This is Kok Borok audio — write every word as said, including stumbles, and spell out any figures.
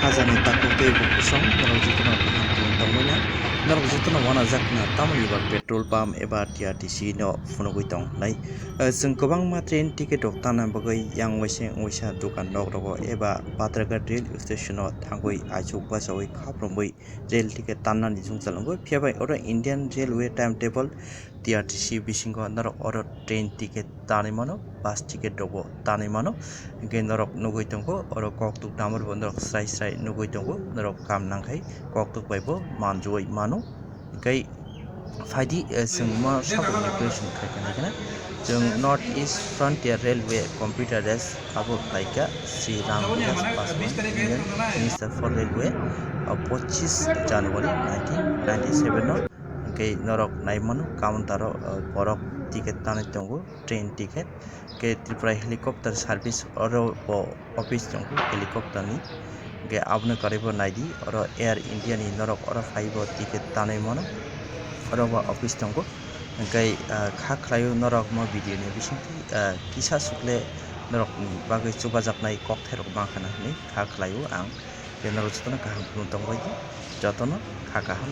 Hajani takhuk tei bukhusong norok jotono kaham tongwi tongmani, norok jotono uanajakna tamoni ba petrol pump eba T R T C no phunugwi tong hinwi. Eh, chwng kwbangma train ticket rok tanna bagwi yang waisa wngwaisa dukan nok rogo eba Patraghat rail station o thangwi aichuk bachaui khaprumwi rail ticket tannani jwngjal wngo. Phiya bai oro Indian Railway timetable T R T C bisingo norok oro train ticket tanwi mano, bus ticket rokbo tanwi mano. Hwnkhe norok nugwi tongo oro koktuk number bo norok srai srai nugwi tongo, norok kam nangkhai koktuk baibo manjui mano. Hwnkhe phaidi, eh, chwng ma saboni question khaikha naikhe na. Chwng North East Frontier Railway computer race abo khlaikha Sri Ram Vilas Paswan, Union Minister for Railway, ah, pochis January nineteen ninety-seven no. Hwnkhe norok naimano counter o, ah, borok ticket tanwi tongo, train ticket. Hwnkhe Tripura helicopter service oro bo office tongo helicopter ni. Hwnkhe abono kwrwi bo naidi, oro Air India ni norok oro phaibo ticket tanwi mano, oro bo office tongo. Hwnkhe, ah, kha khlaio norok mo video ni bisingtwi, ah, kisa sukle norok ni bagwi chubajaknai kokthai rok mankha na hinwi kha khlaio ang. Hwnkhe norok jotono kaham kheno tongbai di, jotono kha kaham.